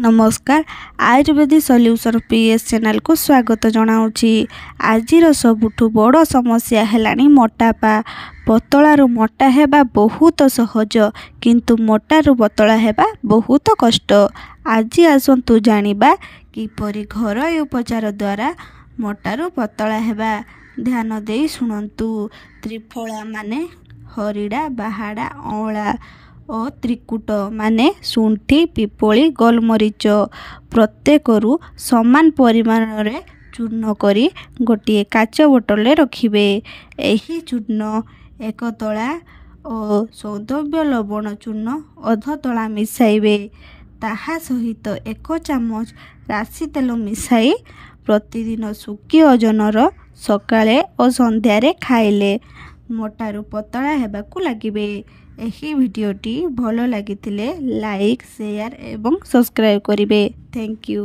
ନମସ୍କାର, ଆୟୁର୍ବେଦିକ solution PS ଚ୍ୟାନେଲକୁ ସ୍ୱାଗତ ଜଣାଉଛି। ଆଜିର ସବୁଠୁ ବଡ଼ ସମସ୍ୟା ହେଲାଣି ମୋଟାପା। ପତଳାରୁ ମୋଟା ହେବା ବହୁତ ସହଜ, କିନ୍ତୁ ମୋଟାରୁ ପତଳା ହେବା ବହୁତ କଷ୍ଟ। ଆଜି ଆସନ୍ତୁ ଜାଣିବା କିପରି ଘରୋଇ ଉପଚାର ଦ୍ୱାରା ମୋଟାରୁ ପତଳା ହେବା। ଧ୍ୟାନ ଦେଇ ଶୁଣନ୍ତୁ। ତ୍ରିଫଳା ମାନେ ହରିଡ଼ା, ବାହାଡ଼ା, ଅଁଳା ଓ ତ୍ରିକୁଟ ମାନେ ଶୁଣ୍ଠି, ପିପ୍ପଳି, ଗୋଲମରିଚ ପ୍ରତ୍ୟେକରୁ ସମାନ ପରିମାଣରେ ଚୂର୍ଣ୍ଣ କରି ଗୋଟିଏ କାଚ ବୋତଲରେ ରଖିବେ। ଏହି ଚୂର୍ଣ୍ଣ ଏକ ତୋଳା ଓ ସୈନ୍ଧବ ଲବଣ ଚୂର୍ଣ୍ଣ ଅଧ ତୋଳା ମିଶାଇବେ। ତାହା ସହିତ ଏକ ଚାମଚ ରାଶି ତେଲ ମିଶାଇ ପ୍ରତିଦିନ ଶୁକି ଓଜନର ସକାଳେ ଓ ସନ୍ଧ୍ୟାରେ ଖାଇଲେ ମୋଟାରୁ ପତଳା ହେବାକୁ ଲାଗିବେ। ଏହି ଭିଡ଼ିଓଟି ଭଲ ଲାଗିଥିଲେ ଲାଇକ୍, ସେୟାର ଏବଂ ସବସ୍କ୍ରାଇବ୍ କରିବେ। Thank you.